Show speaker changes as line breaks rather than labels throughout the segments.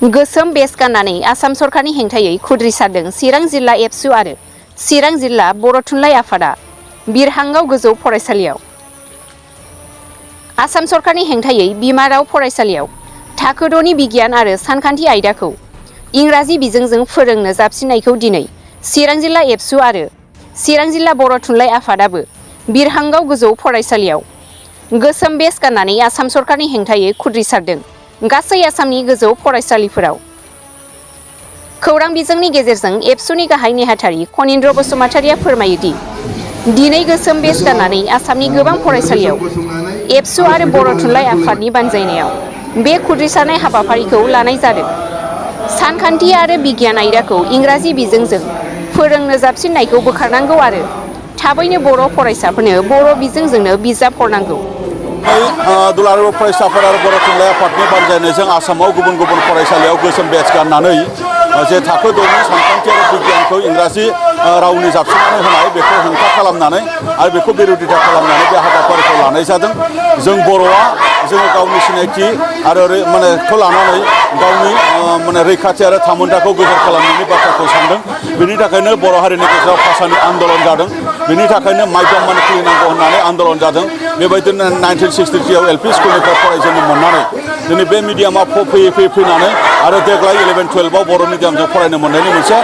गोसोम बेस गाननानै आसाम सरकारनि हेंथायै खुद्रिसारदों चिरां जिल्ला एबसु आरो चिरां जिल्ला बर' थुनलाइ आफादा बिरहांगाव गोजौ फरायसालियाव। आसाम सरकारनि हेंथायै बिमा राव फरायसालियाव थाखो 6नि बिगियान आरो सानखान्थि आयदाखौ इंराजि बिजोंजों फोरोंनो जाबसिननायखौ दिनै चिरां जिल्ला एबसु आरो चिरां जिल्ला बर' थुनलाइ आफादाबो बिरहांगाव गोजौ फरायसालियाव गोसोम बेस गाननानै आसाम सरकारनि हेंथायै खुद्रिसारदों। गासै आसामनि गोजौ फरायसालिफोराव खौरां बिजोंनि गेजेरजों एबसुनि गाहाय नेहाथारि खनिन्द्र बसुमतारिया फोरमायोदि दिनै गोसोम बेस गाननानै आसामनि गोबां फरायसालियाव एबसु आरो बर' थुनलाइ आफादनि बानजायनायाव बे खुद्रिसारनाय हाबाफारिखौ लानाय जादों। सानखान्थि आरो बिगियान आयदाखौ इंराजि बिजोंजों फोरोंनो जाबसिननायखौ बोखारनांगौ आरो थाबैनो बर' फरायसाफोरनो बर' बिजोंजोंनो बिजाब हरनांगौ।
दुलाराय फरायसाफोर आरो बर' थुनलाइ आफादनि बानजायनायजों आसामाव गुबुन गुबुन फरायसालियाव गोसोम बेच गाननानै जे थाखो 6नि सानखान्थि आरो बिगियानखौ इंराजि रावनि जाबसिननानै होनाय बेखौ हेंथा खालामनानै आरो बेखौ बिरोधिता खालामनानै बे हाबाफारिखौ लानाय जादों। जों बर'आ जोङो गावनि सिनायथि आरो खौ लानानै गावनि रैखाथि आरो थामोन्थाखौ गोजोर खालामनायनि बाथ्राखौ सानदों। बेनि थाखायनो बर' हारिनि गेजेराव भाषानि आन्दलन जादों। बेनि थाखायनो माइदम खुलिनांगौ होननानै आन्दलन जादों। बेबायदिनो 1963 आव एलपि स्कुलनिफ्राय फरायजेननो मोननानै दिनै बे मिडियामा फैयै फैनानै आरो देग्लाय 11-12आव बर' मिडियामजों फरायनो मोननायनि मोनसे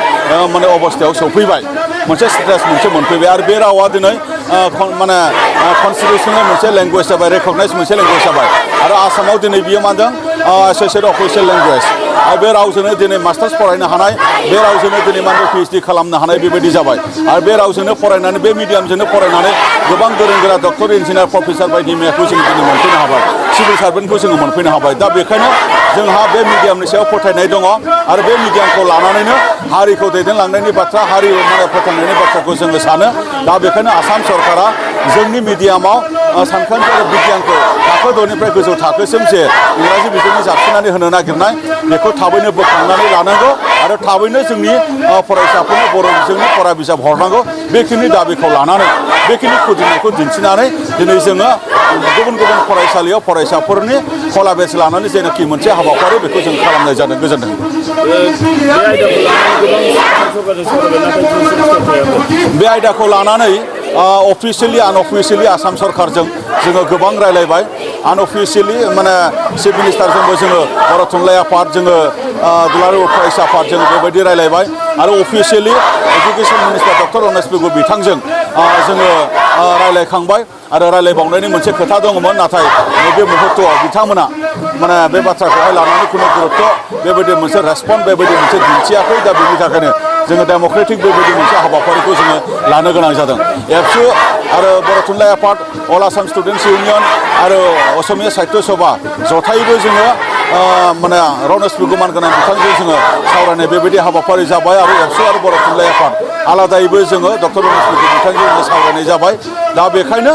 अबस्थायाव सौफैबाय, मोनसे स्टेज मोनसे मोनफैबाय आरो बे रावा दिनै कनस्टिटिउसनेल मोनसे लेंगुवेज जाबाय, रेकगनाइज मोनसे लेंगुवेज जाबाय आरो आसामाव दिनै बियो मा होनदों एसोसिएटेड अफिसियेल लेंगुवेज आरो बे रावजोंनो दिनै मास्टार्स फरायनो हानाय, बे रावजोंनो दिनै PhD खालामनो हानाय बेबायदि जाबाय आरो बे रावजोंनो फरायनानै बे मिडियामजोंनो फरायनानै गोबां गोरों गोरा डक्टर, इन्जिनियार, प्रफेसार बायदि मेखौ जों दिनै मोनफैनो हाबाय, सिभिल सार्भेन्टखौ जोङो मोनफैनो हाबाय। दा बेखायनो जोंहा बे मिडियामनि सायाव फोथायनाय दङ आरो बे मिडियामखौ लानानैनो हारिखौ दैदेनलांनायनि बाथ्रा, हारि फोथांनायनि बाथ्राखौ जोङो सानो। दा बेखायनो आसाम सरकारा जोंनि मिडियामाव सानखान्थि आरो बिगियानखौ थाखो 6निफ्राय गोजौ थाखोसिम जे इंराजि बिजोंनि जाबसिननानै होनो नागिरनाय बेखौ थाबैनो बोखांनानै लानांगौ आरो थाबैनो जोंनि फरायसाफोरनो बर' बिजोंनि फरा बिजाब हरनांगौ। बेखिनि दाबिखौ लानानै, बेखिनि खुदिनायखौ दिन्थिनानै दिनै जोङो गुबुन गुबुन फरायसालियाव फरायसाफोरनि खला बेच लानानै जेनाखि मोनसे हाबाफारि बेखौ जों खालामनाय जादों। गोजोनथों। बे आयदाखौ लानानै अफिसियेलि आनअफिसियेलि आसाम सरकारजों जोङो गोबां रायलायबाय। आनअफिसियेलि चिफ मिनिस्टारजोंबो जोङो बर' थुनलाइ आफाद, जोङो दुलाराय फरायसा आफाद जोङो बेबायदि रायलायबाय आरो अफिसियेलि एजुकेसन मिनिस्टार डक्टर रमेश बेगु बिथांजों जोङो रायलायखांबाय आरो रायलायबावनायनि मोनसे खोथा दङमोन, नाथाय नैबे मुहुर्तआव बिथांमोना बे बाथ्राखौहाय लानानै खुनु गुरुत्त बेबायदि मोनसे रेसपन्स बेबायदि मोनसे दिन्थियाखै। दा बेनि थाखायनो जोङो डेम'क्रेटिक बेबायदि मोनसे हाबाफारिखौ जोङो लानो गोनां जादों। एबसु आरो बर' थुनलाइ आफाद, अल आसाम स्टुडेन्टस इउनियन आरो असमिया साहित्य सभा जथायैबो जोङो रमेश बेगुमान गोनां बिथांजों जोङो सावरायनाय बेबायदि हाबाफारि जाबाय आरो एबसु आरो बर' थुनलाइ आफाद आलादायैबो जोङो डक्टर रमेश बेगु बिथांजों सावरायनाय जाबाय। दा बेखायनो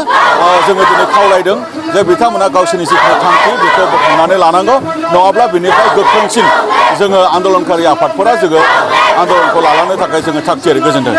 जोङो दिनै खावलायदों जे बिथांमोना गावसोरनि जिखिनि थांखि बेखौ बोखांनानै लानांगौ, नङाब्ला बिनिफ्राय गोख्रोंसिन जोङो आन्दलनकारि आफादफोरा जोङो आन्दलनखौ लालांनो थाखाय जोङो थाग थियारि। गोजोनथों।